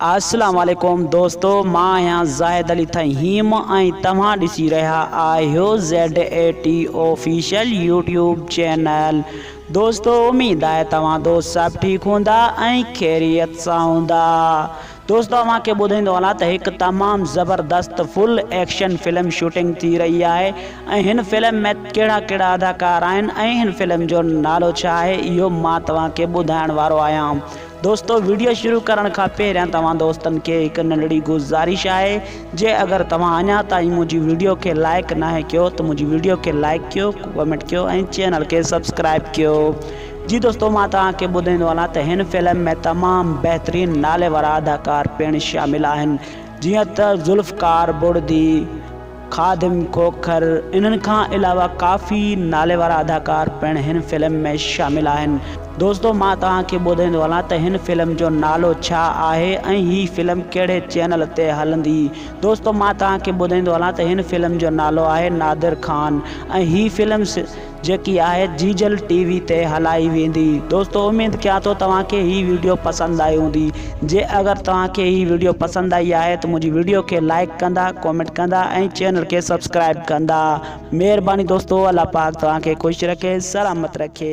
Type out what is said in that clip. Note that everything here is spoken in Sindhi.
السلام عليڪم دوستو مان آهيان زاهد علي ٿهيم ۽ توهان ڏسي رهيا آهيو Z A T official YouTube channel دوستو اميد آهي توهان دوست سڀ ٺيڪ هوندا ۽ خيريت سان هوندا دوستو اوهان کي ٻڌائيندو هلان ته هڪ تمام زبردست فل ايڪشن فلم شوٽنگ ٿي رهي آهي ۽ هن فلم ۾ ڪهڙا ڪهڙا اداڪار آهن ۽ هن فلم جو نالو ڇا آهي اهو مان توهان کي ٻڌائڻ وارو آهيان دوستو وڊيو شروع ڪرڻ کان پهريان توهان دوستن کي هڪ ننڍڙي گذارش آهي جي اگر توهان اڃا تائين منهنجي وڊيو کي لائيڪ ناهي ڪيو ته منهنجي وڊيو کي لائيڪ ڪيو ڪمينٽ ڪيو ۽ چينل کي سبسڪرائيب ڪيو جي دوستو مان توهان کي ٻڌائيندو هلان ته هن فلم ۾ تمام بهترين نالي وارا اداڪار پڻ شامل آهن جيئن ته ذوالفقار بڙدي خادم کوکر انهن کان علاوه ڪافي نالي وارا اداڪار پڻ هن فلم ۾ شامل آهن. دوستو مان توهان کي ٻڌائيندو هلان ته هن فلم جو نالو ڇا آهي ۽ هي فلم ڪهڙي چينل تي هلندي. دوستو مان توهان کي ٻڌائيندو هلان ته هن فلم جو نالو آهي نادر خان ۽ هي فلم جيڪي آهي جيجل ٽي وي تي هلائي ويندي. دوستو اميد ڪيان ٿو توهان کي هي ويڊيو پسند آئي هوندي جي اگر توهان کي هي ويڊيو پسند آئي آهي ته منهنجي ويڊيو کي لائيڪ ڪندا ڪومينٽ ڪندا ۽ چينل کي سبسڪرائيب ڪندا مهرباني دوستو الله پاڪ توهان کي خوش رکي سلامت رکي.